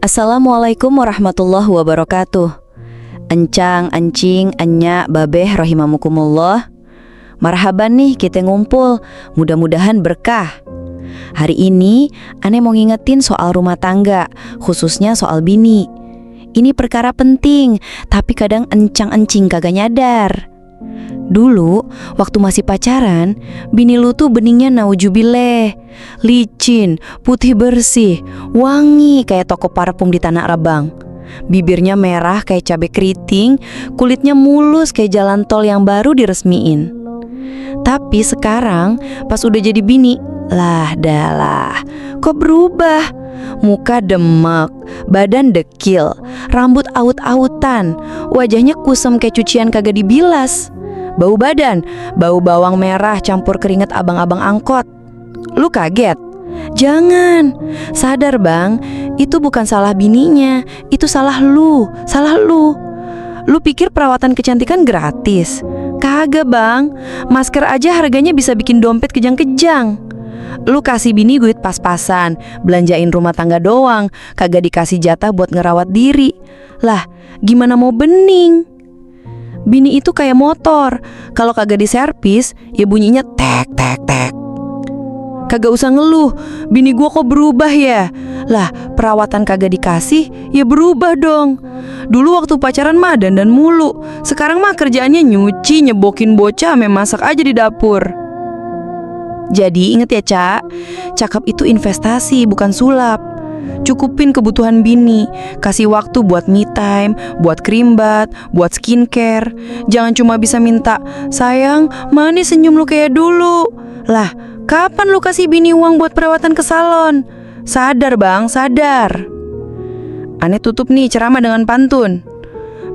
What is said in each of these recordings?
Assalamualaikum warahmatullahi wabarakatuh. Encang, encing, enya, babeh rahimamukumullah. Marhaban nih kita ngumpul, mudah-mudahan berkah. Hari ini Ane mau ngingetin soal rumah tangga, khususnya soal bini. Ini perkara penting, tapi kadang encang-encing kagak nyadar. Dulu, waktu masih pacaran, bini lu tuh beningnya naujubileh, licin, putih bersih, wangi kayak toko parfum di Tanah Abang. Bibirnya merah kayak cabai keriting, kulitnya mulus kayak jalan tol yang baru diresmiin. Tapi sekarang, pas udah jadi bini, lah dalah, kok berubah? Muka demek, badan dekil, rambut aut-autan, wajahnya kusem kayak cucian kagak dibilas. Bau badan, bau bawang merah campur keringet abang-abang angkot. Lu kaget? Jangan, sadar bang, itu bukan salah bininya, itu salah lu, salah lu. Lu pikir perawatan kecantikan gratis? Kagak bang, masker aja harganya bisa bikin dompet kejang-kejang. Lu kasih bini duit pas-pasan, belanjain rumah tangga doang, kagak dikasih jatah buat ngerawat diri. Lah, gimana mau bening? Bini itu kayak motor, kalau kagak diservis, ya bunyinya tek tek tek. Kagak usah ngeluh, bini gua kok berubah ya? Lah, perawatan kagak dikasih, ya berubah dong. Dulu waktu pacaran mah dandan mulu, sekarang mah kerjaannya nyuci, nyebokin bocah, masak aja di dapur. Jadi inget ya Cak, cakep itu investasi bukan sulap. Cukupin kebutuhan bini, kasih waktu buat me time, buat krimbat, buat skincare. Jangan cuma bisa minta, sayang, mana senyum lu kayak dulu. Lah, kapan lu kasih bini uang buat perawatan ke salon? Sadar bang, sadar. Ane tutup nih ceramah dengan pantun.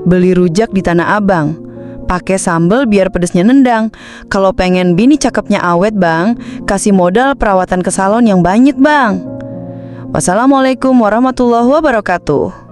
Beli rujak di Tanah Abang, pakai sambal biar pedesnya nendang. Kalau pengen bini cakepnya awet bang, kasih modal perawatan ke salon yang banyak bang. Wassalamualaikum warahmatullahi wabarakatuh.